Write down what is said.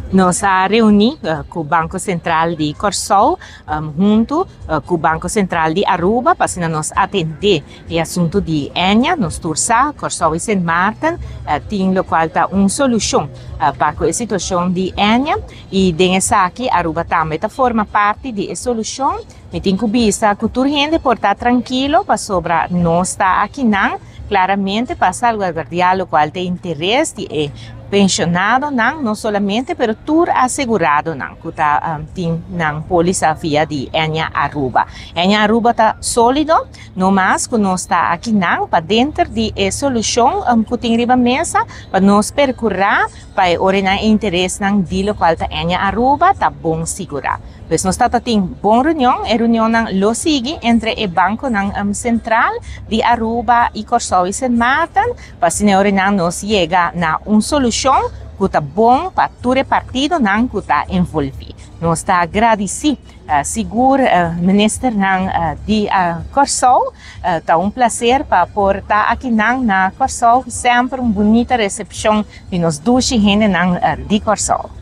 Nos a reuní ku Banko Sentral di Kòrsou huntu ku Banko Sentral di Aruba pa asina nos atendé e asuntu di Ennia. Nos tur sa Kòrsou i Sint Maarten tin lokual ta un solushon pa ku e situashon di Ennia i den esaki Aruba tambe ta forma parti di e solushon. Mi tin ku bisa ku tur hende por ta trankilo pasobra nos ta akinan klaramente pa salvaguardiá lokual ta e interes di e penshonadonan, no solamente pero tur aseguradonan ku ta tin nan pólisa via di Ennia Aruba. Ennia Aruba ta sólido, no mas ku nos ta akinan pa denter di e solushon ku tin riba mesa pa nos perkurá pa e ora nan e interesnan di lokual ta Ennia Aruba ta bon sigurá. Pues nos ta ta tin bon reunion, e reunionnan lo sigui entre e banconan central di Aruba y Corsou y Sint Maarten pa asina e orenan nos yega na un solucion cu ta bon pa tur e partidonan cu ta envolvi. Nos ta gradici sigur ministernan di Corsou, ta un placer pa por ta akinan na Corsou, semper un bunita recepcion di nos dushi hendenan di Corsou.